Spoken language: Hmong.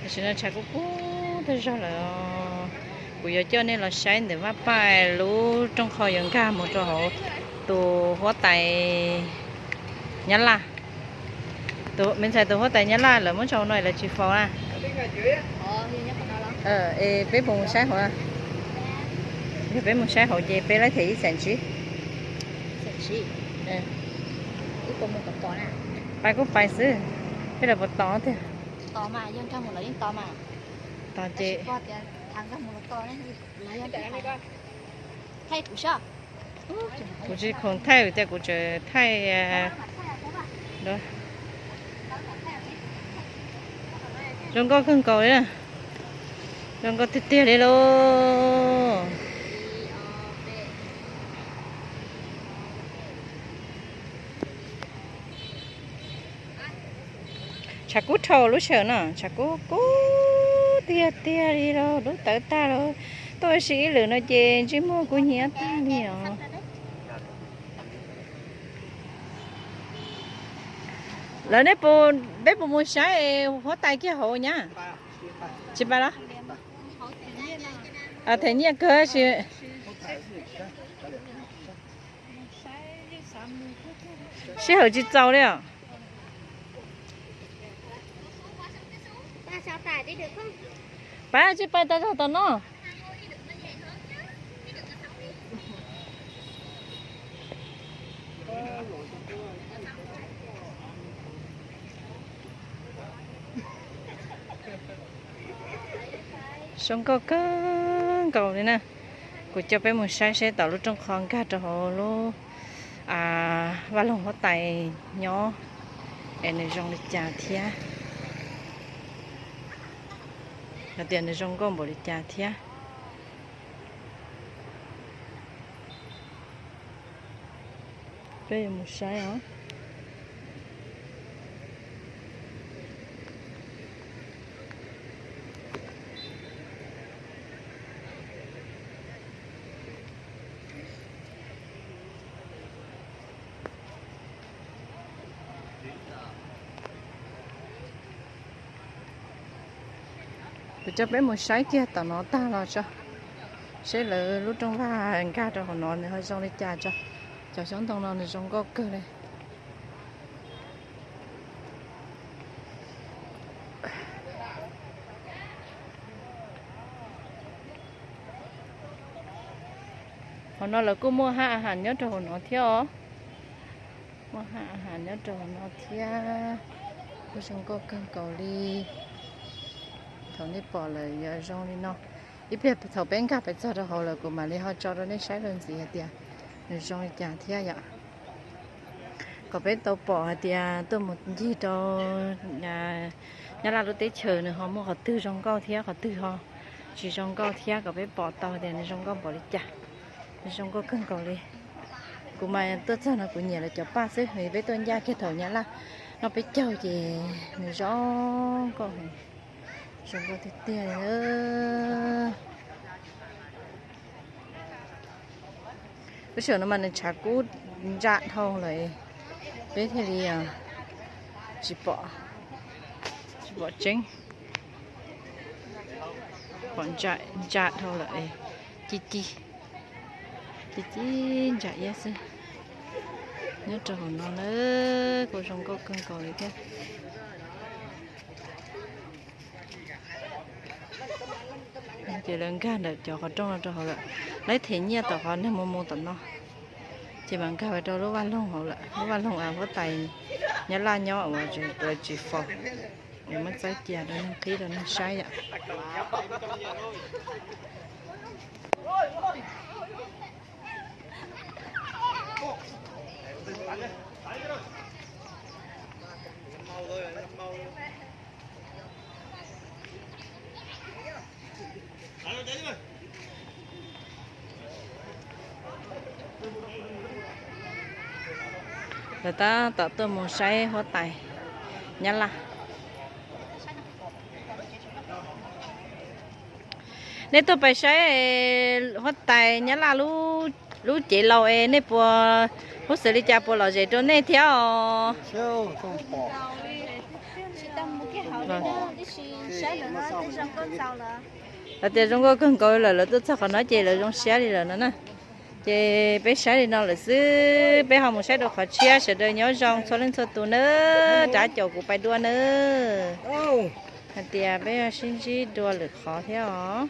Tam sim no tshav kub kub tag zog lawm. Kuv yuav coj nej los saib ntawm Vaj Paj lub rooj qho yuav nkag mus rau hauv tus huab tais Nyab Laj. Me ntxhais, tus huab tais Nyab Laj lawv muab tso hauv no lawv tsis faus na. Es peb puas mus saib hauv? Yog peb mus saib hauv ces peb laib them ib xees tsib. Pais kuj pais xwb, peb lawv puas tos tiag. Tos ces kuv tsis khoom thaij tias kuv tseem thaij, zoo nkauj kawg nkaus li na. Zoo nkauj tiag tiag li lauj. Tshav kub dhau lub sij hawm no, tshav kub kub tiag tiag li lauj, dub tawv tag lauj. Tuaj ua si ib lwm no ces ntsej muag kub hnyiab tag li os. Lawv, nej puas, peb puas mus saib huab tais kiag hauv nyab? Tsis pais los? Them nyiaj kawg si. Sij hawm tsis txaus li os. Pab tsis pais tau txog tom no. Zoo nkauj kawg nkaus li na. Kuv coj peb mus saib seb tom lub rooj qho nkag rau hauv lub vaj loog huab tais nyob es nws zoo li cas thiab, hais tias nws zoo nkauj npaum li cas thiab. Peb yuav mus saib os. Kuv coj peb mus saib kiag tom no tag los tso, seb lawv lub rooj vag nkag rau hauv no nws ho zoo li cas tso. Cov xyoob ntoo no nws zoo nkauj kawg li. Hauv no lawv kuj muaj haj a has nyob rau hauv no thiab os. Muaj haj a has nyob rau hauv no thiab. Kuj zoo nkauj kawg nkaus li. Thaum nej pom lawm yuav zoo li no. Ib pliag thaum peb nkag pes txog rau hauv lawm kuv mam li ho tso rau nej saib lawm ntxiv hais tias nws zoo li cas thiab yom. Kom peb tau pom hais tias tuaj mus ncig rau Nyab Laj lub teb chaws nws ho muaj qhov twg zoo nkauj thiab qhov twg ho tsis zoo nkauj thiab kom peb pom tau tias nws zoo nkauj npaum li cas. Nws zoo nkauj kawg nkaus li. Kuv mas tuaj txog no kuv nyiam lawv cov paj xwb, peb tuaj ncaj kiag thaum Nyab Laj noj peb caug ces nws zoo nkauj, zoo nkauj tiag tiag li. Lub sij hawm no mas nws tshav kub ntsa dhau lawm, peb thiaj li tsis pom, tsis pom tseeb, pom ntsa dhau lawm, ci ci, ci ci ntsa iab xwb. Nyob rau hauv no na, kuj zoo nkauj kawg nkaus li thiab. Ces lawv nkag ntawm cov qhov rooj no rau hauv lawm, lawv them nyiaj tom qhov neeg mus mus tom no, ces mam nkag rau lub vaj loog hauv lawm, lub vaj loog huab tais Nyab Laj nyob uas lawv tsis faus, es muab txawb cia rau neeg qhib rau neeg saib yom. Lawv tab tom tuaj mus saib huab tais Nyab Laj. Nej tuaj pais saib huab tais Nyab Laj lub cev laus es nej puas, huv xws li cas puas lom zem rau nej thiab os? Lawv tias zoo nkauj kawg nkaus lawm, lawv tuaj txog qhov no ces lawv zoo siab li lawm no na. Ces peb saib li no lawm xwb, peb ho mus saib dua qhov tshiab. Sawv daws nyob zoo txhua leej txhua tus nawb, rov caum kuv pais dua nawb. Hais tias peb sib ntsib dua lwm qhov thiab os.